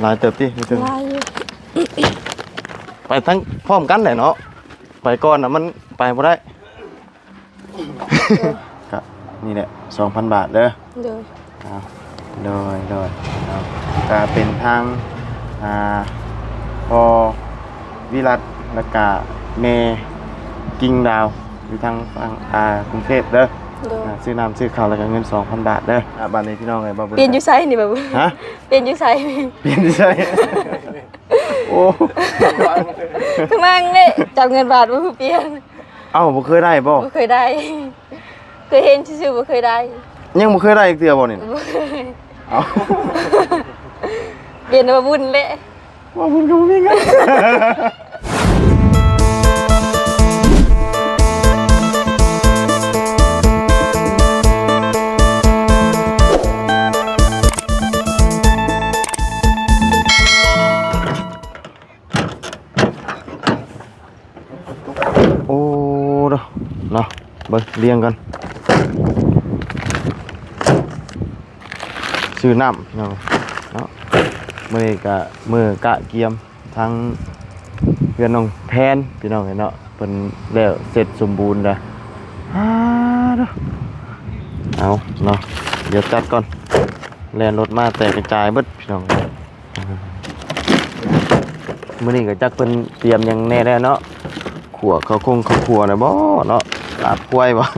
ຫຼາຍເຕີບຕິ ຫຼາຍຢູ່ ໄປທັງພ້ອມກັນແຫຼະເນາະ ໄປກ່ອນນະມັນໄປບໍ່ໄດ້ ກະນີ້ແຫຼະ ສອງພັນບາດເດີ. ໂດຍ ເອົາ ໂດຍ ໂດຍ ເອົາ ກະເປັນທາງ ອ່າ ພໍ່ວິລັດ ແລ້ວກະແມ່ກິ່ງດາວ ຢູ່ທາງຝັ່ງ ອ່າ ກຸງເທບເດີ. ໂດຍ ອ່າ ຊື້ນ້ຳຊື້ເຂົ້າ ແລ້ວກະເງິນສອງພັນບາດເດີ. ອ່າ ບາດນີ້ພີ່ນ້ອງເອີຍ ບ່າວບຸນ ປ່ຽນຢູ່ໃສນີ້ ບ່າວບຸນ? ຮະ? ປ່ຽນຢູ່ໃສ? ປ່ຽນຢູ່ໃສ? ໂອ້ ຄືມັງເດ້ ຈັບເງິນບາດບໍ່ຄືປ່ຽນ. ເອົ້າ ບໍ່ເຄີຍໄດ້ບໍ່? ບໍ່ເຄີຍໄດ້ ເຄີຍເຫັນຊື່ໆ ບໍ່ເຄີຍໄດ້. ຍັງບໍ່ເຄີຍໄດ້ຈັກເທື່ອບໍ່ນີ້? ບໍ່ເຄີຍ. ເອົ້າ ປ່ຽນວ່າບຸນແຫຼະ ວ່າບຸນກໍບໍ່ມີເງິນ. ໂອ້ ເນາະ ເນາະ ເບິ່ງລຽງກ່ອນ ຊື້ນ້ຳພີ່ນ້ອງເນາະ. ມື້ນີ້ກະມື້ກະກຽມທາງເຮືອນນ້ອງແພນພີ່ນ້ອງເນາະ ເພິ່ນແລ້ວເສັດສົມບູນແລ້ວ. ອາ ເອົາເນາະ ດຽວຈັດກ່ອນ ແລ່ນລົດມາແຕກກະຈາຍເບິດພີ່ນ້ອງ. ມື້ນີ້ກໍຈັກເພິ່ນຕຽມຫຍັງແດ່ແລ້ວເນາະ ຂົ້ວເຂົ້າຄົງເຂົ້າຂົ້ວແລ້ວບໍ່ເນາະ ລາບຄວາຍບໍ່.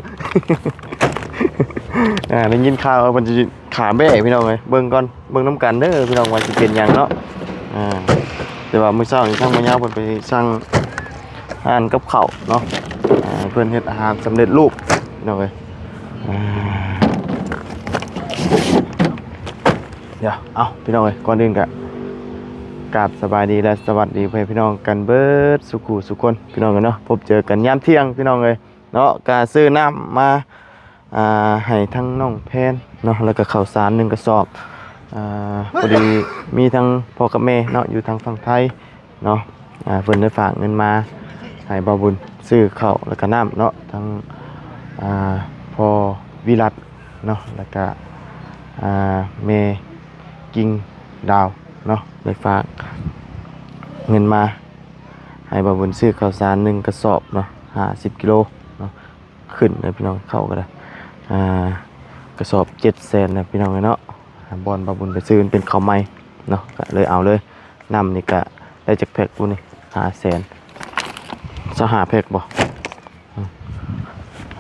ອ່າ ໄດ້ຍິນຂ່າວວ່າເພິ່ນຊິຂາແບ້ພີ່ນ້ອງເອີຍ ເບິ່ງກ່ອນ ເບິ່ງນຳກັນເດີພີ່ນ້ອງວ່າຊິເປັນຫຍັງເນາະ. ອ່າ ແຕ່ວ່າມື້ເຊົ້ານີ້ທາງໝໍຍາວເພິ່ນໄປສັ່ງຮ້ານກັບເຂົ້າເນາະ ອ່າ ເພິ່ນເຮັດອາຫານສຳເລັດຮູບພີ່ນ້ອງເອີຍ. ອ່າ ດຽວ ເອົາ ພີ່ນ້ອງເອີຍ ກ່ອນອື່ນກະກາບສະບາຍດີ ແລະ ສະຫວັດດີພໍ່ແມ່ພີ່ນ້ອງກັນເບິດສູ່ຄູ່ສູ່ຄົນ ພີ່ນ້ອງເອີຍເນາະ. ພົບເຈີກັນຍາມທ່ຽງ ພີ່ນ້ອງເອີຍເນາະ ກະຊື້ນ້ຳມາ ອ່າ ໃຫ້ທັງນ້ອງແພນເນາະ ແລ້ວກະເຂົ້າສານໜຶ່ງກະສອບ. ອ່າ ພໍດີມີທັງພໍ່ກັບແມ່ເນາະ ຢູ່ທາງຝັ່ງໄທ ເນາະ ອ່າ ເພິ່ນໄດ້ຝາກເງິນມາໃຫ້ບ່າວບຸນຊື້ເຂົ້າ ແລ້ວກະນ້ຳເນາະ ທັງ ອ່າ ພໍ່ວິລັດເນາະ ແລ້ວກະ ອ່າ ແມ່ກິ່ງດາວເນາະ ໄດ້ຝາກເງິນມາໃຫ້ບ່າວບຸນຊື້ເຂົ້າສານໜຶ່ງກະສອບເນາະ ຫ້າສິບກິໂລເນາະ. ຂຶ້ນເດີພີ່ນ້ອງ ເຂົ້າກໍໄດ້ ອ່າ ກະສອບເຈັດແສນນະພີ່ນ້ອງເອີຍເນາະ. ບ່ອນບ່າວບຸນໄປຊື້ມັນເປັນເຂົ້າໃໝ່ເນາະ ກະເລີຍເອົາເລີຍ. ນ້ຳນີ້ກະໄດ້ຈັກແພັກພຸ້ນນີ້ ຫ້າແສນ ຊາວຫ້າແພັກບໍ່?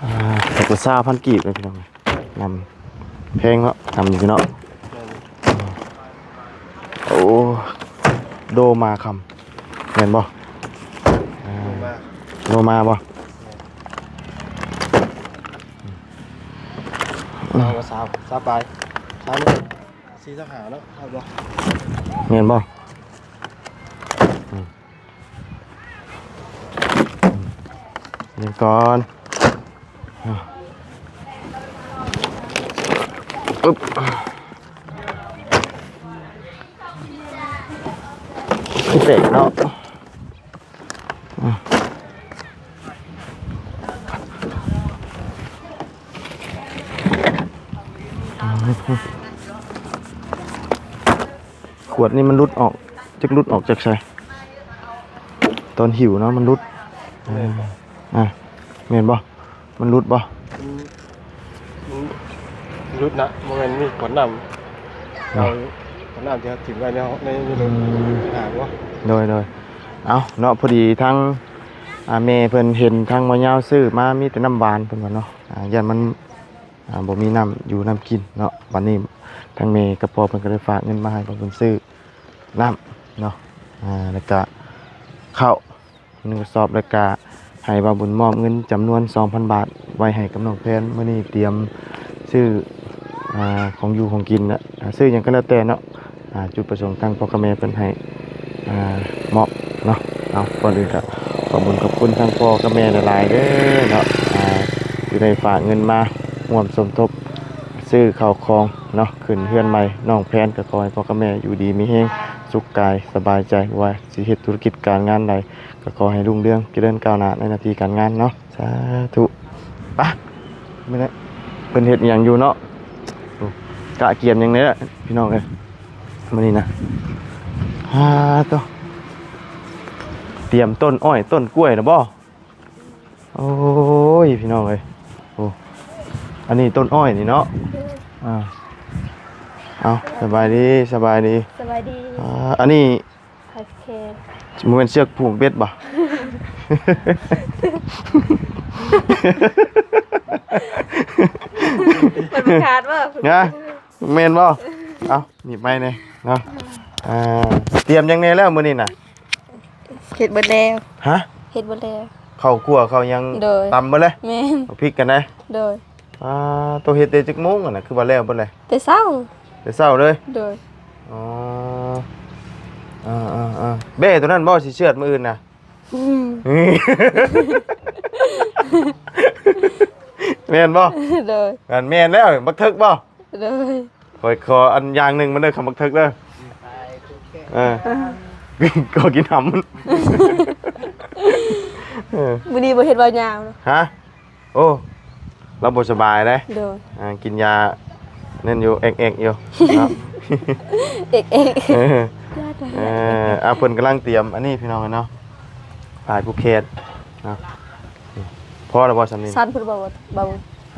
ອ່າ ແພັກລະຊາວພັນກີບເດີພີ່ນ້ອງ. ນ້ຳແພງເນາະ ນ້ຳນີ້ເນາະ. ໂອ້ ໂດມາຄຳ ແມ່ນບໍ່? ໂດມາ ໂດມາບໍ່? ເອົາ ຊາວ ຊາວປາຍ ຊາວໜຶ່ງ ສີ່ສິບຫ້າເນາະ ເອົາບໍ່? ແມ່ນບໍ່? ອືມ ນີ້ກ່ອນ ອຶບ ຄືແຕກເນາະ. ຂວດນີ້ມັນຫຼຸດອອກ ຈັກຫຼຸດອອກຈາກໃສ? ຕອນຫິ້ວເນາະ ມັນຫຼຸດ. ແມ່ນບໍ່? ອ່າ ແມ່ນບໍ່? ມັນຫຼຸດບໍ່? ມັນ ມັນຫຼຸດນະ ບໍ່ແມ່ນມີຂວດນ້ຳ. ເອົາຂວດນ້ຳທີ່ເຮົາຖິ້ມໄວ້ໃນ ໃນ ໃນລົດ ອືມ ຫາບໍ່? ໂດຍ ໂດຍ. ເອົາເນາະ ພໍດີທາງ ອ່າ ແມ່ເພິ່ນເຫັນທາງໝໍຍາວຊື້ມາ ມີແຕ່ນ້ຳຫວານ ເພິ່ນວ່າເນາະ. ອ່າ ຢ້ານມັນ ອ່າ ບໍ່ມີນ້ຳຢູ່ນ້ຳກິນເນາະ. ບັດນີ້ທາງແມ່ກັບພໍ່ເພິ່ນກໍໄດ້ຝາກເງິນມາໃຫ້ ເພິ່ນຊື້ນ້ຳເນາະ ອ່າ ແລ້ວກະເຂົ້າ ໜຶ່ງກະສອບ ແລ້ວກະໃຫ້ບ່າວບຸນມອບເງິນຈຳນວນສອງພັນບາດໄວ້ໃຫ້ກັບນ້ອງແພນ. ມື້ນີ້ຕຽມຊື້ ອ່າ ຂອງຢູ່ຂອງກິນນະ ອ່າ ຊື້ຫຍັງກໍແລ້ວແຕ່ເນາະ ອ່າ ຈຸດປະສົງທາງພໍ່ກັບແມ່ເພິ່ນໃຫ້ ອ່າ ມອບເນາະ. ເອົາ ກ່ອນອື່ນກໍຂອບຄຸນຂອບຄຸນທາງພໍ່ກັບແມ່ຫຼາຍໆເດີເນາະ ອ່າ ທີ່ໄດ້ຝາກເງິນມາຮ່ວມສົມທົບຊື້ເຂົ້າຂອງເນາະ ຂຶ້ນເຮືອນໃໝ່. ນ້ອງແພນກໍຂໍໃຫ້ພໍ່ກັບແມ່ຢູ່ດີມີແຮງ ສຸກກາຍສະບາຍໃຈ ບໍ່ວ່າຊິເຮັດທຸລະກິດການງານໃດ ກໍຂໍໃຫ້ຮຸ່ງເຮືອງຈະເລີນກ້າວໜ້າໃນໜ້າທີ່ການງານເນາະ. ສາທຸ. ປະ ມື້ນີ້ເພິ່ນເຮັດອີ່ຫຍັງຢູ່ເນາະ ກະກຽມຫຍັງແດ່ພີ່ນ້ອງເອີຍ ມື້ນີ້ນະ. ອ່າ ໂຕ ຕຽມຕົ້ນອ້ອຍຕົ້ນກ້ວຍແລ້ວບໍ່? ໂອ້ຍ ພີ່ນ້ອງເອີຍ ໂອ້ ອັນນີ້ຕົ້ນອ້ອຍນີ້ເນາະ. ອ່າ ເອົາ ສະບາຍດີ ສະບາຍດີ ສະບາຍດີ. ອ່າ ອັນນີ້ ໂອເຄ ບໍ່ແມ່ນເຊືອກຜູກເບັດບໍ່? ມັນບໍ່ຂາດບໍ່? ນະ ແມ່ນບໍ່? ເອົາ ໜີບໄມ້ແດ່ເນາະ. ອ່າ ຕຽມຫຍັງແດ່ແລ້ວມື້ນີ້ນະ? ເຮັດເບິດແລ້ວ. ຮະ? ເຮັດເບິດແລ້ວ. ເຂົ້າຂົ້ວເຂົ້າຫຍັງ ໂດຍ ຕຳເບິດເລີຍ? ແມ່ນ. ເອົາພິກກັນນະ. ໂດຍ. ອ່າ ໂຕເຮັດແຕ່ຈັກໂມງຫັ້ນນະ ຄືວ່າແລ້ວເບິດເລີຍ? ແຕ່ເຊົ້າ. ແຕ່ເຊົ້າເລີຍ? ໂດຍ. ອໍ ເອີໆໆ ແບ້ໂຕນັ້ນບໍ່ ຊິເຊືອດມື້ອື່ນນະ? ອືມ ແມ່ນບໍ່? ໂດຍ. ອັນແມ່ນແລ້ວ ບັກເຖິກບໍ່? ໂດຍ. ຂ້ອຍຂໍອັນຢ່າງໜຶ່ງມາເດີ ຄຳບັກເຖິກເດີ. ເອີ ຂໍກິນຫຳ. ເອີ ມື້ນີ້ບໍ່ເຮັດເວົ້າຍາວເນາະ. ຮະ? ໂອ້ ລາວບໍ່ສະບາຍເດ້. ໂດຍ. ອ່າ ກິນຢານັ້ນຢູ່ ແອກໆຢູ່ເນາະ. ເອກໆ ເອີ ເອີ ອ່າ ເພິ່ນກຳລັງຕຽມອັນນີ້ ພີ່ນ້ອງເອີຍເນາະ ຝາຍຜູກແຂນເນາະ. ພໍແລ້ວບໍ່ສ່ຳນີ້? ສັ້ນພຸ້ນບໍ່ ບໍ່ ບໍ່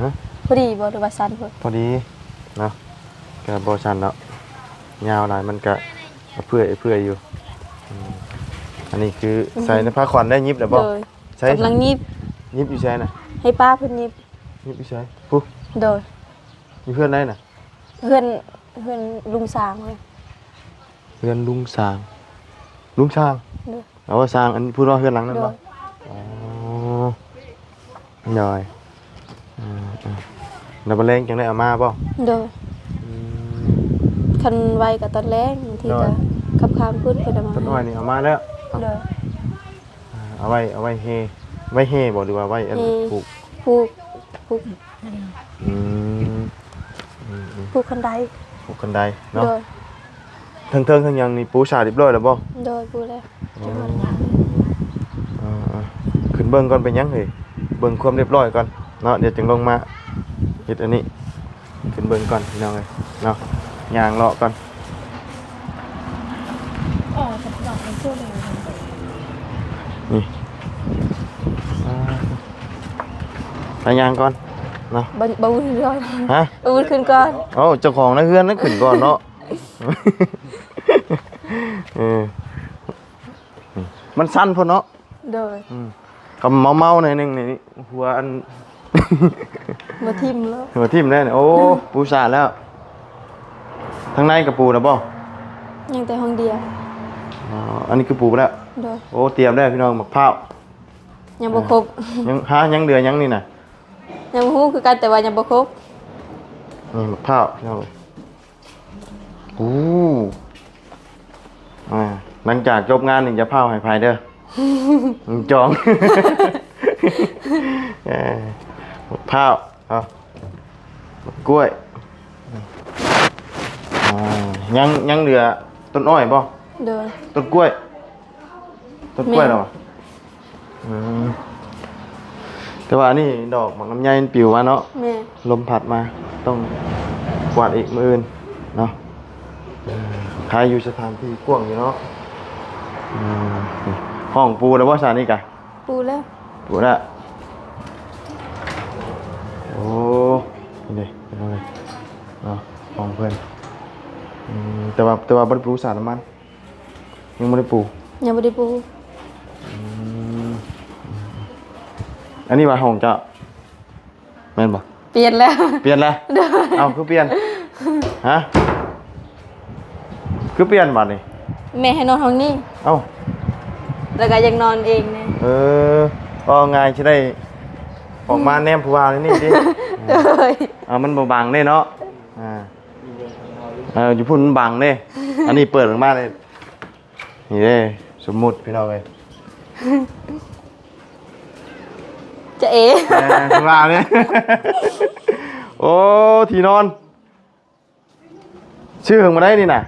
ຮະ? ພໍດີບໍ່ ຫຼືວ່າສັ້ນພຸ້ນ? ພໍດີເນາະ ກະບໍ່ສັ້ນດອກ ຍາວຫຼາຍມັນກະເປື່ອຍເປື່ອຍຢູ່. ອືມ ອັນນີ້ຄືໃສ່ໃນຜ້າຂວັນໄດ້ ຫຍິບແລ້ວບໍ່? ໂດຍ. ໃສ່ ກຳລັງຫຍິບ. ຫຍິບຢູ່ໃສນະ? ໃຫ້ປ້າເພິ່ນຫຍິບ. ຫຍິບຢູ່ໃສ? ພຸ້ນ. ໂດຍ. ຢູ່ເຮືອນໃດນະ? ເຮືອນ ເຮືອນລຸງຊາງເລີຍ. ເຮືອນລຸງຊາງ. ລຸງຊາງ? ໂດຍ. ເອົາ ຊ່າງ ອັນ ເພິ່ນວ່າເຮືອນຫຼັງນັ້ນບໍ່? ໂດຍ. ອໍ ໂດຍ. ເອີ ເອີ ແລ້ວບາດແລງຈັ່ງໄດ້ເອົາມາບໍ່? ໂດຍ. ອືມ ຄັນໄວກໍຕອນແລງ ບາງທີ ໂດຍ ກໍຄ່ຳໆພຸ້ນເພິ່ນເອົາມາ. ຕົ້ນອ້ອຍນີ້ເອົາມາແລ້ວ. ໂດຍ. ອ່າ ເອົາໄວ້ ເອົາໄວ້ແຫ່ ໄວ້ແຫ່ບໍ່ ຫຼືວ່າໄວ້ອັນ ແຫ່ ຜູກ? ຜູກ ຜູກ. ອືມ ອືມໆ ຜູກຄັນໄດ ຜູກຄັນໄດເນາະ. ໂດຍ. ເທິງໆ ເທິງຫຍັງນີ້ປູສາຮຽບຮ້ອຍແລ້ວບໍ່? ໂດຍ ປູແລ້ວ. ອໍ ເອີໆ ຂຶ້ນເບິ່ງກ່ອນ ເປັນຫຍັງເຮີ້ຍ ເບິ່ງຄວາມຮຽບຮ້ອຍກ່ອນເນາະ ດຽວຈຶ່ງລົງມາເຮັດອັນນີ້. ຂຶ້ນເບິ່ງກ່ອນພີ່ນ້ອງເອີຍເນາະ ຍ່າງເລາະກ່ອນ. ນີ້ ອ່າ ໄປຍ່າງກ່ອນເນາະ. ບໍ່ ບໍ່ວຸ້ນຂຶ້ນກ່ອນ. ຮະ? ບໍ່ວຸ້ນຂຶ້ນກ່ອນ. ເອົ້າ ເຈົ້າຂອງໃນເຮືອນນັ້ນຂຶ້ນກ່ອນເນາະ. ເອີ ມັນສັ້ນໂພດເນາະ. ໂດຍ. ອືມ ຄຳເມົາໆ ໜ້ອຍໜຶ່ງນີ້ ຫົວອັນ ຫົວຖິ້ມແລ້ວ ຫົວຖິ້ມແລ້ວນີ້. ໂອ້ ປູສາແລ້ວ. ທາງໃນກະປູແລ້ວບໍ່? ຍັງແຕ່ຫ້ອງດຽວ. ອໍ ອັນນີ້ຄືປູແລ້ວ. ໂດຍ. ໂອ້ ຕຽມແລ້ວພີ່ນ້ອງ ໝາກພ້າວ ຍັງບໍ່ຄົບ. ຍັງ ຫາ ຍັງເຫຼືອຫຍັງນີ້ນະ? ຍັງບໍ່ຮູ້ຄືກັນ ແຕ່ວ່າຍັງບໍ່ຄົບ. ນີ້ໝາກພ້າວພີ່ນ້ອງເອີຍ. ໂອ້ ອ່າ ຫຼັງຈາກຈົບງານນີ້ຢ່າພ້າວໃຫ້ໃຜເດີ ຈອງ. ເອີ ໝາກພ້າວ ເອົາ ໝາກກ້ວຍ. ອ່າ ຍັງ ຍັງເຫຼືອຕົ້ນອ້ອຍບໍ່? ໂດຍ. ຕົ້ນກ້ວຍ ຕົ້ນກ້ວຍແລ້ວຫວາ? ອືມ ແຕ່ວ່າອັນນີ້ດອກໝາກລຳໄຍມັນປິວມາເນາະ. ແມ່ນ. ລົມພັດມາ ຕ້ອງກວາດອີກມື້ອື່ນເນາະ. ເອີ ຂາຍຢູ່ສະຖານທີ່ກວ້າງຢູ່ເນາະ. ອືມ ຫ້ອງປູແລ້ວບໍ່ຊະນີ້ກະ? ປູແລ້ວ. ປູແລ້ວ. ໂອ້ ນີ້ເດ້ເນາະ ຫ້ອງເພິ່ນ. ອືມ ແຕ່ວ່າ ແຕ່ວ່າບໍ່ໄດ້ປູສານ້ຳມັນ. ຍັງບໍ່ໄດ້ປູ? ຍັງບໍ່ໄດ້ປູ. ອືມ ອັນນີ້ວ່າຫ້ອງເຈົ້າ ແມ່ນບໍ່? ປ່ຽນແລ້ວ. ປ່ຽນແລ້ວ? ໂດຍ. ເອົ້າ ຄືປ່ຽນ? ຮະ? ຄືປ່ຽນບາດນີ້? ແມ່ໃຫ້ນອນຫ້ອງນີ້. ເອົ້າ ແລ້ວກໍຢາກນອນເອງແດ່. ເອີ ເວົ້າງ່າຍຊິໄດ້ອອກມາແນມຜູ້ບ່າວໃນນີ້ຕິ? ໂດຍ. ເອົາ ມັນບໍ່ບັງເດ້ເນາະ. ອ່າ ເອີ ຢູ່ພຸ້ນມັນບັງເດ້. ອັນນີ້ເປີດອອກມາເດ້ ນີ້ເດ້ ສົມມຸດພີ່ນ້ອງເອີຍ. ຈະເອ ເອີ ຄືວ່າເດ້. ໂອ້ ທີ່ນອນ ຊື້ເຖິງບໍ່ໄດ້ນີ້ນະ?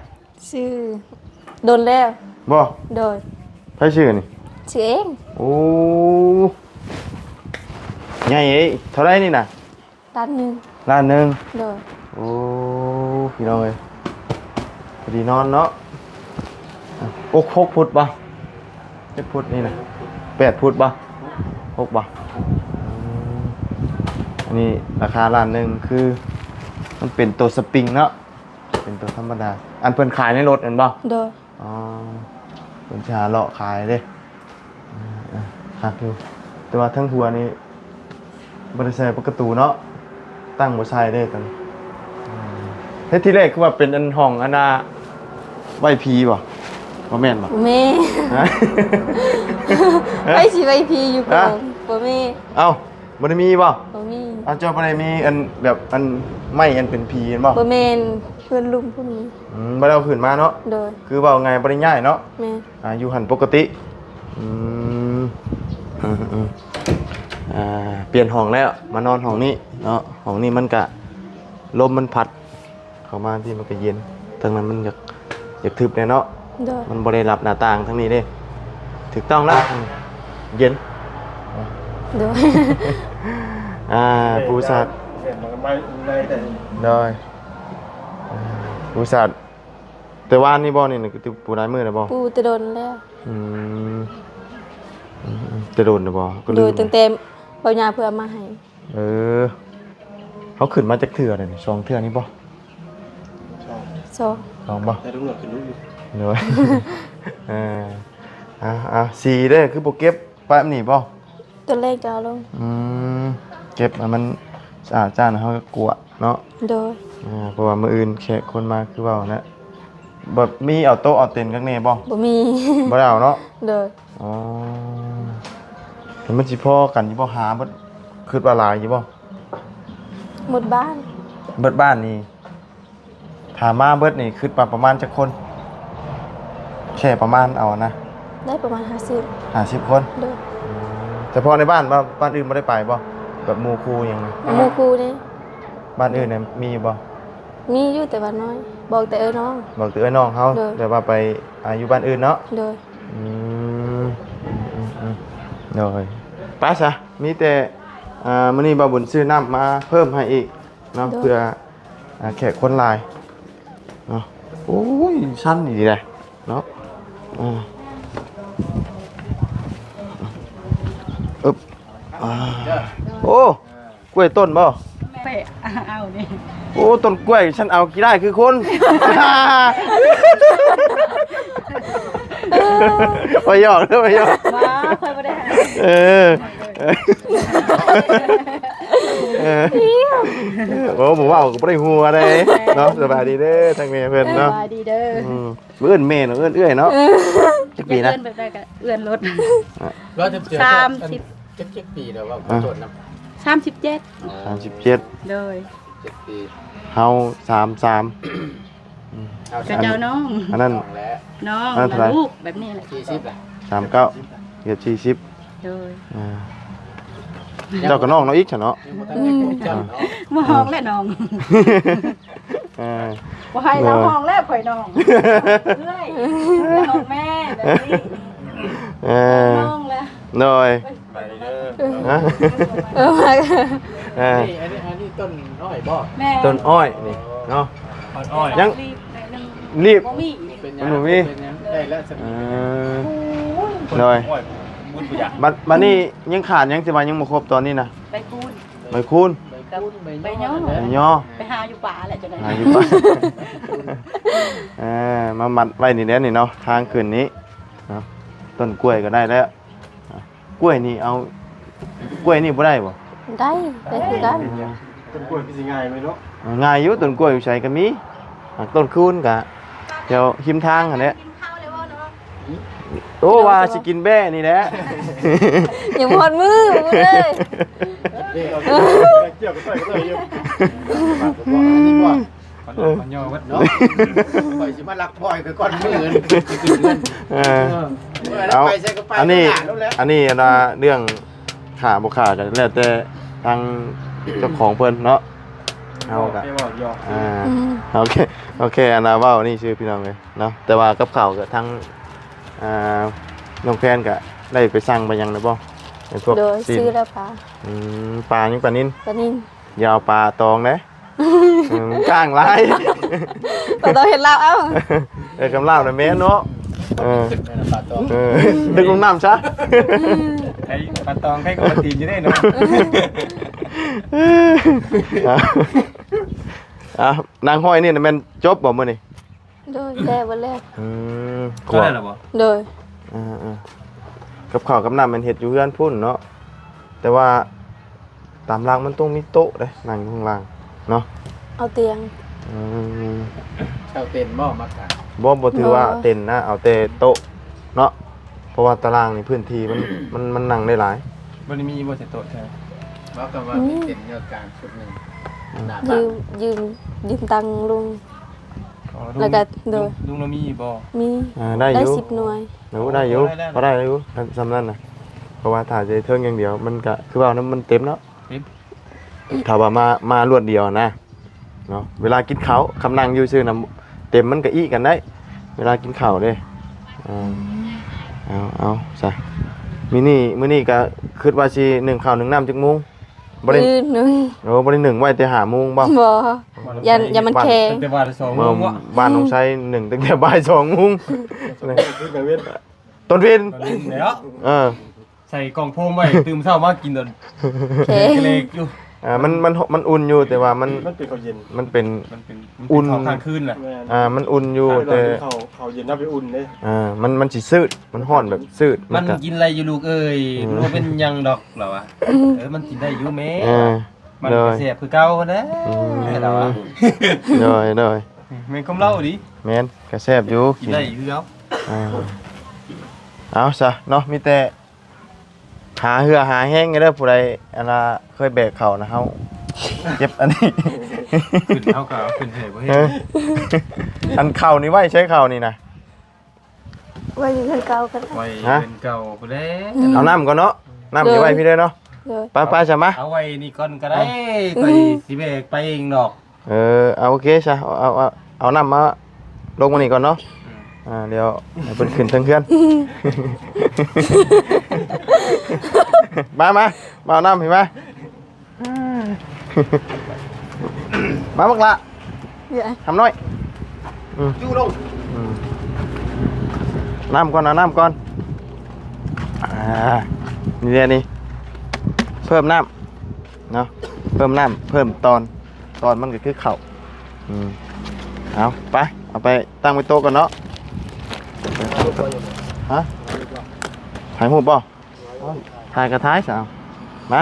ຊື້ດົນແລ້ວ. ບໍ່? ໂດຍ. ໃຜຊື້ນີ້? ຊື້ເອງ. ໂອ້ ໃຫຍ່ເອີຍ. ເທົ່າໃດນີ້ນະ? ລ້ານໜຶ່ງ. ລ້ານໜຶ່ງ. ໂດຍ. ໂອ້ ພີ່ນ້ອງເອີຍ ພໍດີນອນເນາະ. ໂອ້ ຫົກຟຸດບໍ່? ຈັກຟຸດນີ້ນະ? ແປດຟຸດບໍ່? ຫົກບໍ່? ອືມ ອັນນີ້ລາຄາລ້ານໜຶ່ງ ຄືມັນເປັນໂຕສະປຣິງເນາະ ເປັນໂຕທຳມະດາ. ອັນເພິ່ນຂາຍໃນລົດແມ່ນບໍ່? ໂດຍ. ອໍ ເພິ່ນຊິຫາເລາະຂາຍເດ້. ເອີ ເອີ ຄັກຢູ່ ແຕ່ວ່າເທິງຫົວນີ້ບໍ່ໄດ້ໃສ່ປະຕູເນາະ ຕັ້ງບໍ່ໃສ່ເດ້ຕອນນີ້. ເຮັດທີແລກຄືວ່າເປັນອັນຫ້ອງອັນນ່າໄວ້ຜີບໍ່? ບໍ່ແມ່ນບໍ່? ບໍ່ແມ່ນ. ຮະ? ໃຜຊິໄວ້ຜີຢູ່ກ່ອນ? ຮະ? ບໍ່ແມ່ນ. ເອົ້າ ບໍ່ໄດ້ມີບໍ່? ບໍ່ມີ. ເອົ້າ ເຈົ້າບໍ່ໄດ້ມີອັນແບບອັນໄມ້ອັນເປັນຜີແມ່ນບໍ່? ບໍ່ແມ່ນ ເຮືອນລຸ່ມພຸ້ນ. ອືມ ບໍ່ໄດ້ເອົາຂຶ້ນມາເນາະ? ໂດຍ. ຄືເວົ້າງ່າຍບໍ່ໄດ້ຍ້າຍເນາະ? ແມ່ນ. ອ່າ ຢູ່ຫັ້ນປົກກະຕິ. ອືມ ອືມໆ ອ່າ ປ່ຽນຫ້ອງແລ້ວ ມານອນຫ້ອງນີ້ເນາະ. ຫ້ອງນີ້ມັນກະ ລົມມັນພັດເຂົ້າມາທີ່ມັນກະເຢັນ ທາງນັ້ນມັນຢາກ ຢາກທຶບແດ່ເນາະ. ໂດຍ. ມັນບໍ່ໄດ້ຮັບໜ້າຕ່າງທາງນີ້ເດ້. ຖືກຕ້ອງແລ້ວ ເຢັນ. ໂດຍ. ອ່າ ປູສາດ ໂດຍ ປູສາດ ແຕ່ວານນີ້ບໍ່? ນີ້ ນີ້ຄືປູຫຼາຍມື້ແລ້ວບໍ່? ປູແຕ່ດົນແລ້ວ. ອືມ ອືມ ແຕ່ດົນແລ້ວບໍ່? ກໍລືມ. ໂດຍ ຕັ້ງແຕ່ເບົາຍາເພິ່ນເອົາມາໃຫ້. ເອີ ເຮົາຂຶ້ນມາຈັກເທື່ອແລ້ວນີ້? ສອງເທື່ອນີ້ບໍ່? ສອງ ສອງ ສອງບໍ່? ແຕ່ຕຳຫຼວດຂຶ້ນຮູ້ຢູ່. ໂດຍ. ເອີ ອ່າ ອ່າ ສີເດ້ ຄືບໍ່ເກັບປະແບບນີ້ບໍ່? ຕອນແລກຈະເອົາລົງ. ອືມ ເກັບໃຫ້ມັນສະອາດສະອ້ານ ເຮົາກໍກວາດເນາະ. ໂດຍ. ອ່າ ເພາະວ່າມື້ອື່ນແຂກຄົນມາ ຄືເວົ້າຫັ້ນແຫຼະ. ແບບມີເອົາໂຕະເອົາເຕັນຄັກແນ່ບໍ່? ບໍ່ມີ. ບໍ່ໄດ້ເອົາເນາະ? ໂດຍ. ອໍ ແຕ່ມັນຊິພໍກັນຢູ່ບໍ່? ຫາເບິດ ຄິດວ່າຫຼາຍຢູ່ບໍ່? ໝົດບ້ານ. ເບິດບ້ານນີ້ ຖ້າມາເບິດນີ້ ຄິດວ່າປະມານຈັກຄົນ? ແຄ່ປະມານເອົານະ. ໄດ້ປະມານຫ້າສິບ ຫ້າສິບຄົນ. ໂດຍ. ອືມ ສະເພາະໃນບ້ານ ບ້ານ ບ້ານອື່ນບໍ່ໄດ້ໄປບໍ່? ແບບໝູ່ຄູ່ຫຍັງນະ? ໝູ່ຄູ່ເດ້. ບ້ານອື່ນນະມີຢູ່ບໍ່? ມີຢູ່ ແຕ່ວ່ານ້ອຍ ບອກແຕ່ເອື້ອຍນ້ອງ. ບອກແຕ່ເອື້ອຍນ້ອງເຮົາ. ໂດຍ. ແບບວ່າໄປ ອ່າ ຢູ່ບ້ານອື່ນເນາະ. ໂດຍ. ອືມ ອືມໆ ໂດຍ. ໄປຊະ ມີແຕ່ ອ່າ ມື້ນີ້ບ່າວບຸນຊື້ນ້ຳມາເພີ່ມໃຫ້ອີກເນາະ. ໂດຍ. ເພື່ອ ອ່າ ແຂກຄົນຫຼາຍເນາະ. ໂອ້ຍ ຊັນອີ່ຫຼີເດ້ເນາະ. ອ່າ ອຶບ ອ່າ ໂອ້ ກ້ວຍຕົ້ນບໍ່? ໄປເອົານີ້. ໂອ້ ຕົ້ນກ້ວຍ ຊັ້ນເອົາກີ້ໄດ້ຄືຄົນ. ບໍ່ຫຍອກເດີ ບໍ່ຫຍອກ. ບໍ່ ຂ້ອຍບໍ່ໄດ້ໃຫ້. ເອີ ເອີ ໂອ້ ບໍ່ເວົ້າກໍບໍ່ໄດ້ຫົວເດ້ເນາະ. ສະບາຍດີເດີ ທາງແມ່ເພິ່ນເນາະ. ສະບາຍດີເດີ. ອືມ ເອີ້ນແມ່ເນາະ ເອີ້ນເອື້ອຍເນາະ. ເອີ ຈັກປີນະ? ເອີ້ນແບບໃດກໍເອື້ອນໂລດ. ສາມສິບ ຈັກ ຈັກປີແລ້ວວ່າ ອ່າ ໂຕນຳ? ສາມສິບເຈັດ. ອໍ ສາມສິບເຈັດ. ໂດຍ. ເຈັດປີ. ເຮົາສາມສາມ. ອືມ ເຂົາເຈົ້ານ້ອງ ອັນນັ້ນ ນ້ອງແຫຼະ ນ້ອງ ອັນນັ້ນເທົ່າໃດ? ລູກແບບນີ້ແຫຼະ. ສີ່ສິບລະ? ສາມເກົ້າ ເກືອບສີ່ສິບ. ໂດຍ. ອ່າ ເຈົ້າກໍນ້ອງເນາະ ອີກຊະເນາະ. ອືມ ບໍ່ຮ້ອງແຫຼະນ້ອງ. ເອີ ບໍ່ໃຫ້ລາວຮ້ອງແລ້ວ ຂ້ອຍນ້ອງ ເອື້ອຍ ນ້ອງແມ່ແບບນີ້. ເອີ ນ້ອງແລ້ວ. ໂດຍ. ໄປເດີ. ຮະ? ເອີ ເອີ ອັນນີ້ ອັນນີ້ຕົ້ນອ້ອຍບໍ່? ແມ່ນ. ຕົ້ນອ້ອຍນີ້ເນາະ. ອ້ອຍ ຍັງ ລີບ ບໍ່ມີ. ເປັນຫຍັງ ມັນບໍ່ມີ. ເປັນຫຍັງ ໄດ້ແລ້ວ. ເອີ ໂດຍ. ອ້ອຍ ບຸນບໍ່ຢາກ. ບັດ ບັດນີ້ຍັງຂາດຫຍັງ ທີ່ວ່າຍັງບໍ່ຄົບຕອນນີ້ນະ? ໃບຄູນ. ໃບຄູນ ໃບຄູນ ໃບຍໍ່ ໃບຍໍ່. ໄປຫາຢູ່ປ່າແຫຼະ ຈັ່ງໃດ ຫາຢູ່ປ່າ. ເອີ ມາມັດໄວ້ນີ້ແຫຼະນີ້ເນາະ ທາງຂຶ້ນນີ້ເນາະ. ຕົ້ນກ້ວຍກໍໄດ້ແລ້ວ. ກ້ວຍນີ້ເອົາ ກ້ວຍນີ້ບໍ່ໄດ້ບໍ່? ໄດ້ ໄດ້ຄືກັນ. ຕົ້ນກ້ວຍຄືຊິງ່າຍໄວເນາະ. ງ່າຍຢູ່ ຕົ້ນກ້ວຍຢູ່ໃສກໍມີ. ຕົ້ນຄູນກະແຖວຮິມທາງຫັ້ນແຫຼະ. ໂອ້ ວ່າຊິກິນແບ້ນີ້ແຫຼະ. ຍັງບໍ່ຮອດມື້ພຸ້ນເລີຍ. ກ່ຽວກັບ ກ່ຽວກັບ ອັນນີ້ບໍ່ ມັນ ມັນຫຍໍ້ເບິດເນາະ. ຂ້ອຍຊິມາລັກພອຍໄປກ່ອນມື້ອື່ນ ໄປກິນເຮືອນ. ເອີ ເອີ ເອົາ ໄປໃສກໍໄປ. ອັນນີ້ ອັນນີ້ອັນວ່າເລື່ອງຂ້າບໍ່ຂ້າກໍແລ້ວແຕ່ທາງເຈົ້າຂອງເພິ່ນເນາະ. ເຮົາກໍ ອ່າ ອືມ ໂອເຄ ໂອເຄ ອັນວ່າເວົ້ານີ້ຊື່ພີ່ນ້ອງເອີຍເນາະ. ແຕ່ວ່າກັບເຂົ້າກໍທາງ ອ່າ ນ້ອງແພນກໍໄດ້ໄປສັ່ງໄປຫຍັງແລ້ວບໍ່? ໄອ້ພວກ ໂດຍ ຊີ້ນ ຊື້ແລ້ວປາ. ອືມ ປາຫຍັງ? ປານິນ. ປານິນ. ຢ່າເອົາປາຕອງເດ້. ເອີ ກ້າງຫຼາຍ. ປາຕອງເຮັດລາບເອົາ. ເອີ ຄຳລາບນະແມ່ນເນາະ. ເອີ ປາຕອງ ເອີ ດຶງລົງນ້ຳຊະ ໄອ້ປາຕອງ ໃຜກໍມາຕີນຢູ່ເດ້ເນາະ. ອ່າ ນາງຮ້ອຍນີ້ນະແມ່ນຈົບບໍ່ມື້ນີ້? ໂດຍ ແລ້ວ ເບິດແລ້ວ. ອືມ ເຂົ້າໄດ້ແລ້ວບໍ່? ໂດຍ. ເອີໆ ກັບເຂົ້າກັບນ້ຳແມ່ນເຮັດຢູ່ເຮືອນພຸ້ນເນາະ ແຕ່ວ່າຕາມຫຼັກມັນຕ້ອງມີໂຕະເດ້ ນັ່ງຢູ່ຂ້າງລ່າງເນາະ ເອົາຕຽງ. ອືມ ເຊົ່າເຕັນບໍ່ ມາກາງ? ບໍ່ ບໍ່ຖືວ່າເຕັນນະ ເອົາແຕ່ໂຕະເນາະ ເພາະວ່າຕາລ່າງນີ້ພື້ນທີ່ມັນ ມັນ ມັນນັ່ງໄດ້ຫຼາຍ. ບໍ່ໄດ້ມີບໍ່ ໃສ່ໂຕະແທ້ ເວົ້າກັນວ່າມີເຕັນຢູ່ກາງຊຸດໜຶ່ງ ອືມ ໜ້າບ້ານ ຢືມ ຢືມ ຢືມຕັງລຸງ. ອໍ ແລ້ວກໍ ລຸງ ໂດຍ ລຸງລາວມີບໍ່? ມີ ອ່າ ໄດ້ຢູ່ ໄດ້ສິບໜ່ວຍ. ໂອ້ ໄດ້ຢູ່ ພໍໄດ້ຢູ່ ສ່ຳນັ້ນນະ ເພາະວ່າຖ້າຈະເທິງຢ່າງດຽວ ມັນກໍຄືວ່ານະ ມັນເຕັມເນາະ ເຕັມ ຖ້າວ່າມາ ມາລວດດຽວນະເນາະ ເວລາກິນເຂົ້າ ຄຳນັ່ງຢູ່ຊື່ນະ ເຕັມມັນກໍອີກກັນໄດ້ ເວລາກິນເຂົ້າເດ້. ເອີ ເອົາ ເອົາຊະ ມື້ນີ້ ມື້ນີ້ກໍຄິດວ່າຊິໜຶ້ງເຂົ້າໜຶ້ງນ້ຳຈັກໂມງ? ບໍ່ໄດ້ ມື້ໜຶ່ງ ໂອ້ ບໍ່ໄດ້ໜຶ້ງໄວ້ແຕ່ຫ້າໂມງບໍ່? ບໍ່ ຢ້ານ ຢ້ານມັນແຂງ ຕັ້ງແຕ່ບ່າຍສອງໂມງເນາະ ບ້ານນ້ອງໄຊໜຶ້ງຕັ້ງແຕ່ບ່າຍສອງໂມງ ຕອນເວັນ ຕອນເວັນແລ້ວ ເອີ ໃສ່ກ່ອງໂຟມໄວ້ ຕື່ນເຊົ້າມາກິນຕອນແຂງ ເລກຢູ່. ອ່າ ມັນ ມັນ ມັນອຸ່ນຢູ່ ແຕ່ວ່າມັນ ມັນເປັນເຂົ້າເຢັນ ມັນເປັນ ມັນເປັນ ມັນເປັນ ອຸ່ນ ເຂົ້າຄ້າງຄືນນະ. ແມ່ນ ອ່າ ມັນອຸ່ນຢູ່ ແຕ່ເຂົ້າ ເຂົ້າເຢັນນຳໄປອຸ່ນເດ້. ອ່າ ມັນ ມັນຊິຊືດ ມັນຮ້ອນແບບຊືດ ມັນ ມັນກໍກິນໄດ້ຢູ່ລູກເອີຍ ອືມ ບໍ່ເປັນຫຍັງດອກ ລາວວ່າ ເອີ ມັນກິນໄດ້ຢູ່ແມ່ ເອີ ມັນກໍແຊບຄືເກົ່າຫັ້ນແຫຼະ ອືມ ລາວວ່າ. ໂດຍ ໂດຍ ແມ່ນຄວາມລາວອີ່ຫຼີ ແມ່ນ ກໍແຊບຢູ່ ກິນໄດ້ຢູ່ຄືເກົ່າ. ອ່າ ເອົາຊະເນາະ ມີແຕ່ຫາເຫື່ອຫາແຮງເດີ ຜູ້ໃດອັນນ່າເຄີຍແບກເຂົ້ານະ ເຮົາເຈັບອັນນີ້ ຂຶ້ນ ເຮົາກໍເອົາຂຶ້ນໃຫ້ບໍ່ເຫັນ. ເອີ ອັນເຂົ້ານີ້ໄວ້ໃຊ້ເຂົ້ານີ້ນະ ໄວ້ຢູ່ເຮືອນເກົ່າກໍໄດ້ ໄວ້ ຮະ ເຮືອນເກົ່າພຸ້ນແຫຼະ. ອືມ ເອົານ້ຳກ່ອນເນາະ ນ້ຳ ໂດຍ ນີ້ໄວ້ພີ້ເດີເນາະ. ໂດຍ ໄປ ໄປຊະມາ ເອົາໄວ້ນີ້ກ່ອນກໍໄດ້ ເອີ ຂ້ອຍຊິແບກໄປເອງດອກ. ເອີ ເອົາ ໂອເຄຊະ ເອົາ ເອົາ ເອົາ ເອົານ້ຳມາລົງມານີ້ກ່ອນເນາະ. ອືມ ອ່າ ດຽວໃຫ້ເພິ່ນຂຶ້ນເທິງເຮືອນ. ມາ ມາ ມາເອົານ້ຳໃຫ້ມາ. ມາບັກຫຼ້າ ເອີ ຄຳນ້ອຍ ອືມ ຢູ່ລົງ ອືມ ນ້ຳກ່ອນ ເອົານ້ຳກ່ອນ. ອ່າ ນີ້ແຫຼະນີ້ ເພີ່ມນ້ຳເນາະ ເພີ່ມນ້ຳ ເພີ່ມຕອນ ຕອນມັນກໍຄືເຂົ້າ. ອືມ ເອົາໄປ ເອົາໄປຕັ້ງໄວ້ໂຕະກ່ອນເນາະ. ຮະ ຖ່າຍຮູບບໍ່? ຖ່າຍກໍຖ່າຍຊະ ມາ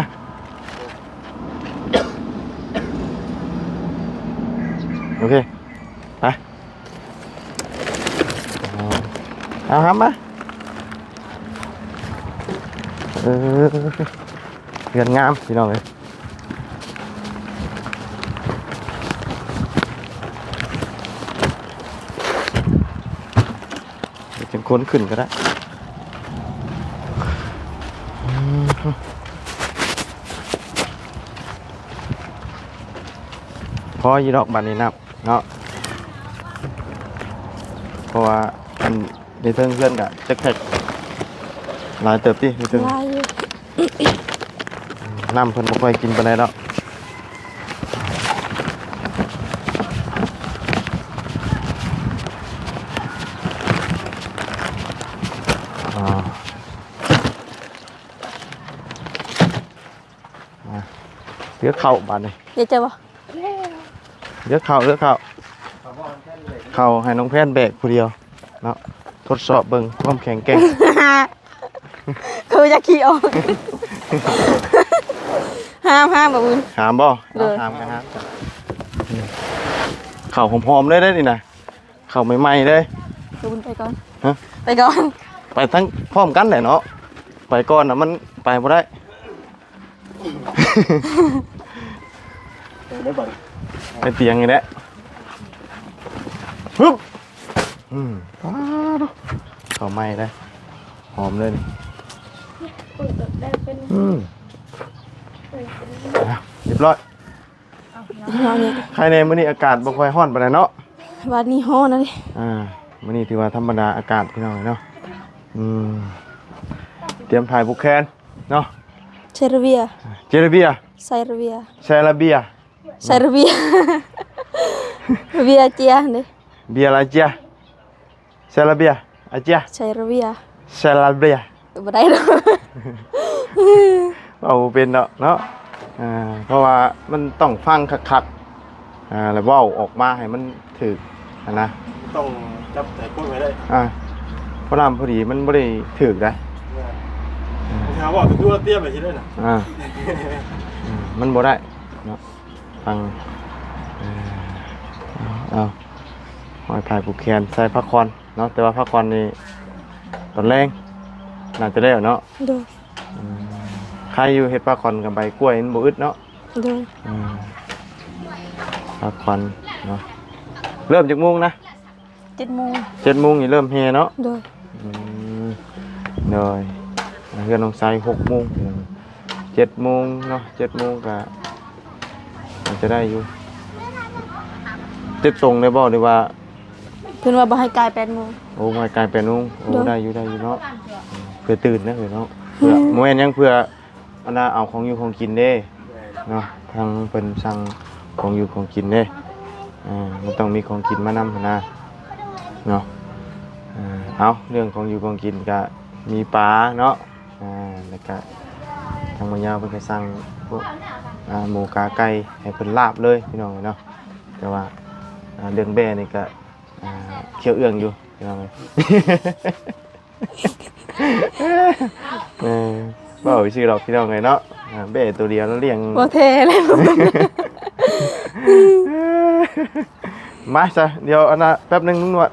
ໂອເຄ ໄປ ເອົາ ເອົາ ຮັບມາ. ເອີ ເຮືອນງາມພີ່ນ້ອງເອີຍ ຈັ່ງຄົນຂຶ້ນກໍໄດ້. ພໍຢູ່ດອກບາດນີ້ນະເນາະ ເພາະວ່າອັນ ໃນເທິງເຮືອນກະຈັກແພັກ ຫຼາຍເຕີບຕິ ໃນເທິງ ຫຼາຍຢູ່ ນ້ຳເພິ່ນບໍ່ຄ່ອຍກິນປານໃດດອກ. ເຫຼືອເຂົ້າບາດນີ້ ເດ ເຈົ້າບໍ່? ເຫຼືອເຂົ້າ ເຫຼືອເຂົ້າ ເຂົ້າໃຫ້ນ້ອງແພນແບກຜູ້ດຽວເນາະ ທົດສອບເບິ່ງຄວາມແຂງແກ່ງ. ຄືຢາກຂີ້ອອກ ຫ້າມ ຫ້າມບໍ່ບຸນ ຫ້າມບໍ່? ໂດຍ ເອົາ ຫ້າມກໍຫ້າມ. ເຂົ້າຫອມໆເລີຍເດ້ນີ້ນະ ເຂົ້າໃໝ່ໆເລີຍ. ບຸນໄປກ່ອນ ຮະ ໄປກ່ອນ ໄປທັງພ້ອມກັນແຫຼະເນາະ ໄປກ່ອນນະມັນໄປບໍ່ໄດ້. ໄປຕຽງນີ້ແຫຼະ ຮຶບ ອືມ ປາດ ເຂົ້າໃໝ່ເດ້ ຫອມເລີຍນີ້ ອືມ ອ່ະ ຮຽບຮ້ອຍ. ເຮົານີ້ ໃຄແດ່ ມື້ນີ້ອາກາດບໍ່ຄ່ອຍຮ້ອນປານໃດເນາະ ວັນນີ້ຮ້ອນນະເດ. ອ່າ ມື້ນີ້ຖືວ່າທຳມະດາອາກາດພີ່ນ້ອງເນາະ ອືມ ຕຽມຖ່າຍຜູກແຂນເນາະ ເຊຣະເບຍ ເຊຣະເບຍ ໄຊຣະເບຍ ແຊຣະເບຍ ໄຊຣະເບຍ ເບຍເຈຍເດ ເບຍລາເຈຍ ແຊຣະເບຍ. ອາເຈຍ ໄຊຣະເວຍ ໄຊຣະເວຍ ບໍ່ໄດ້ດອກ ເວົ້າບໍ່ເປັນດອກເນາະ ອ່າ ເພາະວ່າມັນຕ້ອງຟັງຄັກໆ ອ່າ ແລ້ວເວົ້າອອກມາໃຫ້ມັນຖືກຫັ້ນນະ ຕ້ອງຈັບໃຈຄວາມໃຫ້ໄດ້ ອ່າ ພໍນຳພໍດີມັນບໍ່ໄດ້ຖືກໃດ ແມ່ນ ຖ້າເວົ້າຖືກຕົວຕຽມໄປຊິໄດ້ນະ ອ່າ ມັນບໍ່ໄດ້ເນາະ ຟັງ ເອີ ເອົາ ເອົາ ຫ້ອຍຜ້າຜູກແຂນ ໃສ່ຜ້າຄອນ ເນາະ ແຕ່ວ່າຜ້າຄອນນີ້ຕອນແລງໜ້າຈະແລ້ວເນາະ ໂດຍ ອືມ ໃຄຢູ່ເຮັດຜ້າຄອນກັບໃບກ້ວຍມັນບໍ່ອຶດເນາະ ໂດຍ ອືມ ຜ້າຄອນເນາະ ເລີ່ມຈັກໂມງນະ? ເຈັດໂມງ ເຈັດໂມງນີ້ເລີ່ມແຫ່ເນາະ ໂດຍ ອືມ ໂດຍ ເຮືອນນ້ອງໄຊຫົກໂມງ ເຈັດໂມງເນາະ ເຈັດໂມງກະ ອາດຈະໄດ້ຢູ່ ເຈັດໂມງໄດ້ບໍ່ ຫຼືວ່າ ເພິ່ນວ່າບໍ່ໃຫ້ກາຍແປດໂມງ ໂອ້ ບໍ່ໃຫ້ກາຍແປດໂມງ ໂອ້ ໂດຍ ໄດ້ຢູ່ ໄດ້ຢູ່ເນາະ ເພື່ອຕື່ນນະເອີຍເນາະ ເພື່ອ ອືມ ບໍ່ແມ່ນຫຍັງ ເພື່ອອັນນ່າ ເອົາຂອງຢູ່ຂອງກິນເດ້ ແມ່ນ ເນາະ ທາງເພິ່ນສັ່ງຂອງຢູ່ຂອງກິນເດ້ ອ່າ ມັນຕ້ອງມີຂອງກິນມານຳຫັ້ນນະ ເນາະ ອ່າ ເອົາ ເລື່ອງຂອງຢູ່ຂອງກິນກະມີປາເນາະ ອ່າ ແລ້ວກະທາງໝໍຍາວເພິ່ນກະສັ່ງພວກ ອ່າ ໝູກາໄກ່ໃຫ້ເພິ່ນລາບເລີຍພີ່ນ້ອງເອີຍເນາະ ແຕ່ວ່າ ອ່າ ເລື່ອງແບ້ນີ້ກະ ອ່າ ຂຽວເອື້ອງຢູ່ພີ່ນ້ອງເອີຍ ເອີ ເວົ້າຊື່ດອກພີ່ນ້ອງເອີຍເນາະ ອ່າ ແບ້ໂຕດຽວລະລ້ຽງ ບໍ່ແທ້ເລີຍ ມາຊະ ດຽວອັນນ່າ ແປັບໜຶ່ງລຸງໜວດ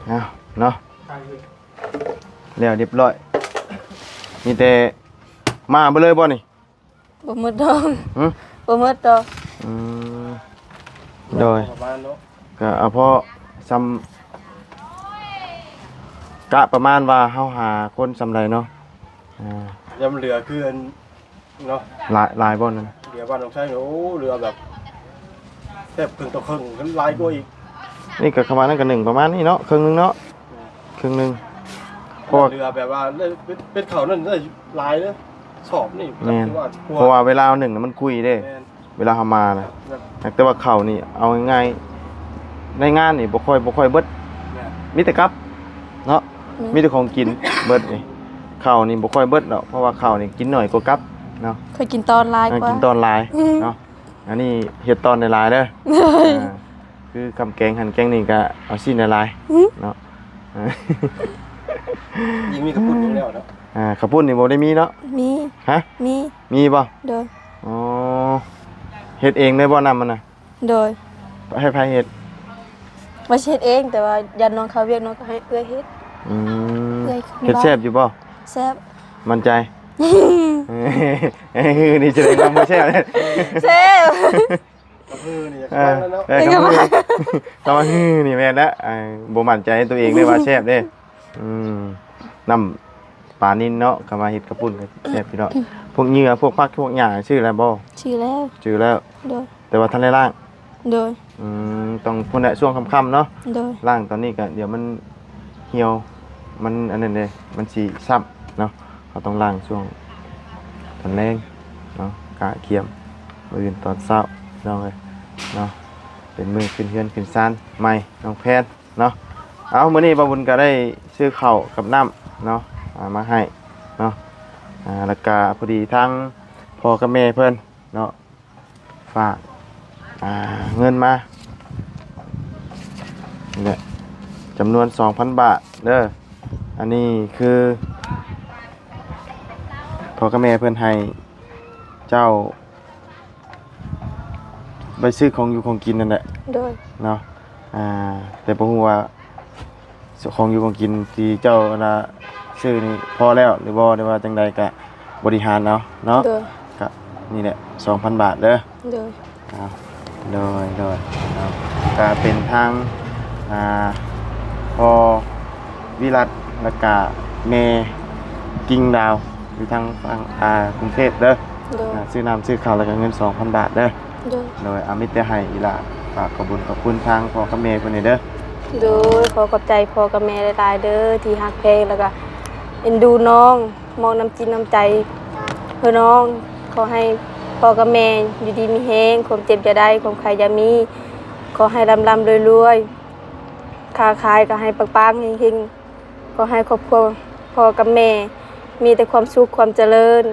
ເອົາເນາະ ແລ້ວຮຽບຮ້ອຍ ມີແຕ່ມາເບີດເລີຍບໍ່ນີ້? ບໍ່ໝົດດອກ ຫຶ? ບໍ່ໝົດດອກ ອືມ ໂດຍ ປະມານເນາະ ກະເອົາພໍສ່ຳ ກະປະມານວ່າເຮົາຫາຄົນສ່ຳໃດເນາະ ອ່າ ຢ້ຳເຫຼືອຄືອັນ ເນາະ ຫຼາຍ ຫຼາຍບໍ່ນັ້ນ ເຫຼືອບ້ານໜອງໄຊ ໂອ້ ເຫຼືອແບບແທບເຄິ່ງຕໍ່ເຄິ່ງ ມັນຫຼາຍກວ່າອີກ ນີ້ກະປະມານນັ້ນກະໜຶ່ງປະມານນີ້ເນາະ ເຄິ່ງໜຶ່ງເນາະ ອືມ ເຄິ່ງໜຶ່ງ ເພາະວ່າເຫຼືອແບບວ່າເປັນ ເປັນເຂົ້ານັ້ນໄດ້ຫຼາຍເດ້ ສອບນີ້ ແມ່ນ ຖືວ່າ ເພາະວ່າເວລາເຮົາໜຶ້ງນະມັນຄຸຍເດ້ ແມ່ນ ເວລາເຮົາມານະ ແມ່ນ ແຕ່ວ່າເຂົ້ານີ້ເອົາງ່າຍໆ ໃນງານນີ້ບໍ່ຄ່ອຍ ບໍ່ຄ່ອຍເບິດ ແມ່ນ ມີແຕ່ກັບເນາະ ແມ່ນ ມີແຕ່ຂອງກິນເບິດນີ້ ເຂົ້ານີ້ບໍ່ຄ່ອຍເບິດດອກ ເພາະວ່າເຂົ້ານີ້ກິນໜ້ອຍກວ່າກັບເນາະ ຂ້ອຍກິນຕອນຫຼາຍ ເອີ ກວ່າ ກິນຕອນຫຼາຍ ອືມ ເນາະ ອັນນີ້ເຮັດຕອນຫຼາຍໆເດີ ເອີ ຄືຄຳແກງຫັ້ນແກງນີ້ກະເອົາຊີ້ນຫຼາຍໆ ອືມ ເນາະ ເອີ ຍັງມີເຂົ້າປຸ້ນຢູ່ແລ້ວເນາະ ອ່າ ເຂົ້າປຸ້ນນີ້ບໍ່ໄດ້ມີເນາະ ມີ ຮະ ມີ ມີບໍ່? ໂດຍ ອໍ ເຮັດເອງເລີຍບໍ່ ນ້ຳມັນນະ? ໂດຍ ໃຫ້ໃຜເຮັດ? ວ່າຊິເຮັດເອງ ແຕ່ວ່າຢ້ານນ້ອງເຂົ້າວຽກ ນ້ອງກໍໃຫ້ເອື້ອຍເຮັດ ອືມ ເອື້ອຍ ເຮັດແຊບຢູ່ບໍ່? ແຊບ ໝັ້ນໃຈ? ຮືນີ້ສະແດງວ່າບໍ່ແຊບ ແຊບ ກະຮືນີ້ຢາກຟັງແລ້ວເນາະ ເອີ ກະຄື ຄຳວ່າ ກະຄື ຄຳວ່າຮືນີ້ແມ່ນລະ ອ່າ ບໍ່ໝັ້ນໃຈໃນຕົວເອງເດ້ວ່າແຊບເດ້ ອືມ ນ້ຳ ປານິນເນາະ ຄຳວ່າເຮັດເຂົ້າປຸ້ນກະແຊບຢູ່ເນາະ ພວກເຫຍື່ອ ພວກຜັກ ພວກຫຍ້າ ຊື້ແລ້ວບໍ່? ຊື້ແລ້ວ ຊື້ແລ້ວ ໂດຍ ແຕ່ວ່າທັນໄດ້ລ້າງ ໂດຍ ອືມ ຕ້ອງພຸ້ນແຫຼະ ຊ່ວງຄ່ຳໆເນາະ ໂດຍ ລ້າງຕອນນີ້ກະດຽວມັນຫ່ຽວ ມັນອັນນັ້ນເດ້ ມັນຊິຊ້ຳເນາະ ເຮົາຕ້ອງລ້າງຊ່ວງຕອນແລງເນາະ ກະກຽມມື້ອື່ນຕອນເຊົ້າ ພີ່ນ້ອງເອີຍເນາະ ເປັນມື້ຂຶ້ນເຮືອນຂຶ້ນຊານໃໝ່ ນ້ອງແພນ ເນາະ ເອົາ ມື້ນີ້ບ່າວບຸນກະໄດ້ຊື້ເຂົ້າກັບນ້ຳເນາະ ອ່າ ມາໃຫ້ເນາະ ອ່າ ແລ້ວກະພໍດີທາງພໍ່ກັບແມ່ເພິ່ນເນາະ ຝາກ ອ່າ ເງິນມາ ນີ້ແຫຼະ ຈຳນວນສອງພັນບາດເດີ ອັນນີ້ຄືພໍ່ກັບແມ່ເພິ່ນໃຫ້ເຈົ້າ ໄປຊື້ຂອງຢູ່ຂອງກິນນັ້ນແຫຼະ ໂດຍ ເນາະ ອ່າ ແຕ່ບໍ່ຮູ້ວ່າຂອງຢູ່ຂອງກິນທີ່ເຈົ້າອັນນ່າຊື້ນີ້ພໍແລ້ວຫຼືບໍ່ ຫຼືວ່າຈັ່ງໃດກະບໍລິຫານເອົາເນາະ ໂດຍ ກະນີ້ແຫຼະ ສອງພັນບາດເດີ ໂດຍ ເອົາ ໂດຍ ໂດຍ ເອົາ ກະເປັນທາງ ອ່າ ພໍ່ວິລັດ ແລ້ວກະແມ່ກິ່ງດາວ ຢູ່ທາງຝັ່ງ ອ່າ ກຸງເທບເດີ ໂດຍ ອ່າ ຊື້ນ້ຳຊື້ເຂົ້າ ແລ້ວກະເງິນສອງພັນບາດເດີ ໂດຍ ໂດຍ ອາ ມີແຕ່ໃຫ້ອີ່ຫຼ້າຝາກຂອບບຸນຂອບຄຸນທາງພໍ່ກັບແມ່ເພິ່ນແດ່ເດີ ໂດຍ ຂໍຂອບໃຈພໍ່ກັບແມ່ຫຼາຍໆເດີ ທີ່ຮັກແພງ ແລ້ວກະເອັນດູນ້ອງ ມອບນ້ຳຈິດນ້ຳໃຈເພື່ອນ້ອງ ຂໍໃຫ້ພໍ່ກັບແມ່ຢູ່ດີມີແຮງ ຄວາມເຈັບຢ່າໄດ້ ຄວາມໄຂ້ຢ່າມີ ຂໍໃຫ້ລ່ຳໆລວຍໆ ຄ້າຂາຍກໍໃຫ້ປັງໆເຮັງໆ ຂໍໃຫ້ຄອບຄົວພໍ່ກັບແມ່ມີແຕ່ຄວາມສຸກຄວາມຈະເລີນ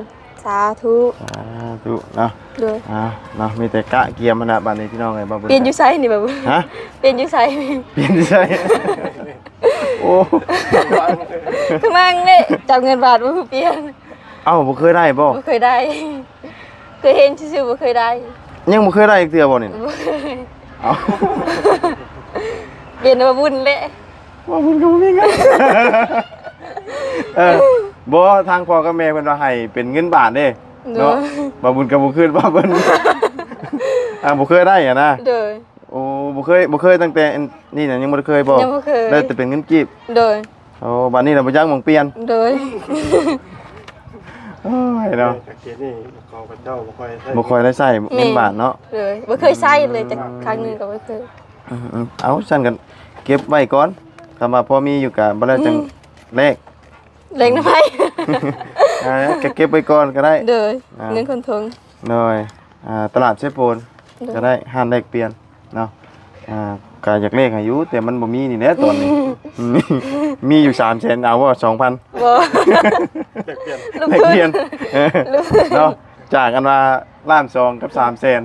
ສາທຸ ສາທຸເນາະ ໂດຍ ເອົາເນາະ ມີແຕ່ກະກຽມຫັ້ນນະ ບາດນີ້ພີ່ນ້ອງເອີຍ ບ່າວບຸນ ປ່ຽນຢູ່ໃສນີ້ ບ່າວບຸນ ຮະ ປ່ຽນຢູ່ໃສ ປ່ຽນຢູ່ໃສ ໂອ້ ຄືມັງເດ້ ຈັບເງິນບາດບໍ່ຄືປ່ຽນ ເອົ້າ ບໍ່ເຄີຍໄດ້ບໍ່? ບໍ່ເຄີຍໄດ້ ເຄີຍເຫັນຊື່ໆ ບໍ່ເຄີຍໄດ້ ຍັງບໍ່ເຄີຍໄດ້ຈັກເທື່ອບໍ່ນີ້? ບໍ່ເຄີຍ ເອົ້າ ປ່ຽນບ່າວບຸນແຫຼະ ບ່າວບຸນກໍບໍ່ມີເງິນ ເອີ ບໍ່ ທາງພໍ່ກັບແມ່ເພິ່ນວ່າໃຫ້ເປັນເງິນບາດເດ້ ໂດຍ ເນາະ ບ່າວບຸນກໍບໍ່ຄືນວ່າເພິ່ນ ອ່າ ບໍ່ເຄີຍໄດ້ຫັ້ນນະ ໂດຍ ໂອ້ ບໍ່ເຄີຍ ບໍ່ເຄີຍຕັ້ງແຕ່ອັນນີ້ນະ ຍັງບໍ່ໄດ້ເຄີຍບໍ່? ຍັງບໍ່ເຄີຍ ໄດ້ແຕ່ເປັນເງິນກີບ ໂດຍ ໂອ້ ບາດນີ້ລະບໍ່ຈັກໝ່ອງປ່ຽນ ໂດຍ ໂອ້ຍເນາະ ຈັກເຂດນີ້ເຂົາເຈົ້າບໍ່ຄ່ອຍໃຊ້ ບໍ່ຄ່ອຍໄດ້ໃຊ້ເງິນບາດເນາະ ໂດຍ ບໍ່ເຄີຍໃຊ້ເລີຍຈັກຄັ້ງໜຶ່ງກໍບໍ່ເຄີຍ ອືມໆ ເອົາ ຊັ້ນກໍເກັບໄວ້ກ່ອນ ຄຳວ່າພໍມີຢູ່ກໍບໍ່ແລ້ວຈັ່ງ ອືມ ແລກ ແລກນຳໃຜ ອ່າ ເກັບ ເກັບໄວ້ກ່ອນກໍໄດ້ ໂດຍ ອ່າ ເງິນຄົນທົງ ໂດຍ ອ່າ ຕະຫຼາດເຊໂປນ ໂດຍ ກໍໄດ້ ຮ້ານແລກປ່ຽນເນາະ ອ່າ ກໍຢາກແລກໃຫ້ຢູ່ ແຕ່ມັນບໍ່ມີນີ້ແຫຼະຕອນນີ້ ມີຢູ່ສາມແສນ ເອົາບໍ່ ສອງພັນ ບໍ່ ແລກປ່ຽນ ແລກປ່ຽນ ເອີ ເນາະ ຈາກອັນວ່າລ້ານສອງກັບສາມແສນ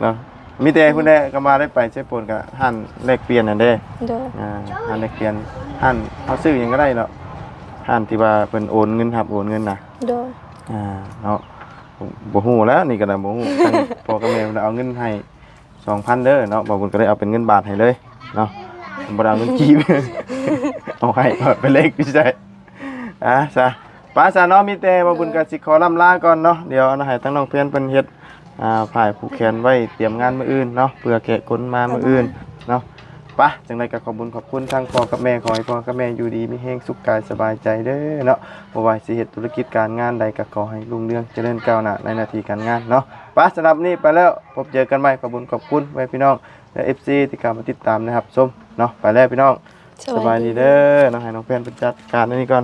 ເນາະ ມີແຕ່ພຸ້ນແຫຼະ ຄຳວ່າໄດ້ໄປເຊໂປນກໍຮ້ານແລກປ່ຽນຫັ້ນເດ້ ໂດຍ ອ່າ ຮ້ານແລກປ່ຽນ ຮ້ານເຮົາຊື້ຫຍັງກໍໄດ້ເນາະ ຮ້ານທີ່ວ່າເພິ່ນໂອນເງິນ ຮັບໂອນເງິນນະ ໂດຍ ອ່າ ເນາະ ບໍ່ຮູ້ແລ້ວ ນີ້ກໍໄດ້ບໍ່ຮູ້ ທາງພໍ່ກັບແມ່ເພິ່ນເອົາເງິນໃຫ້ສອງພັນເດີເນາະ ບ່າວບຸນກໍໄດ້ເອົາເປັນເງິນບາດໃຫ້ເລີຍເນາະ ບໍ່ໄດ້ເອົາເງິນກີບ ເອົາໃຫ້ ໄປແລກຢູ່ໃສ ອ່າ ຊະ ໄປຊະເນາະ ມີແຕ່ບ່າວບຸນກໍຊິຂໍລ່ຳລາກ່ອນເນາະ ດຽວໃຫ້ທາງນ້ອງເພນເພິ່ນເຮັດ ອ່າ ຝ້າຍຜູກແຂນໄວ້ຕຽມງານມື້ອື່ນເນາະ ເພື່ອແຂກຄົນມາມື້ອື່ນເນາະ ໄປ ຈັ່ງໃດກໍຂອບບຸນຂອບຄຸນທາງພໍ່ກັບແມ່ ຂໍໃຫ້ພໍ່ກັບແມ່ຢູ່ດີມີແຮງ ສຸກກາຍສະບາຍໃຈເດີເນາະ ບໍ່ວ່າຊິເຮັດທຸລະກິດການງານໃດກໍຂໍໃຫ້ຮຸ່ງເຮືອງຈະເລີນກ້າວໜ້າໃນໜ້າທີ່ການງານເນາະ ໄປ ສຳລັບນີ້ໄປແລ້ວ ພົບເຈີກັນໃໝ່ ຂອບບຸນຂອບຄຸນໄວ້ພີ່ນ້ອງ ແລະ ເອັຟຊີ ທີ່ເຂົ້າມາຕິດຕາມ ແລະ ຮັບຊົມເນາະ ໄປແລ້ວພີ່ນ້ອງ ສະບາຍດີເດີເນາະ ໃຫ້ນ້ອງເພນເພິ່ນຈັດການອັນນີ້ກ່ອນ.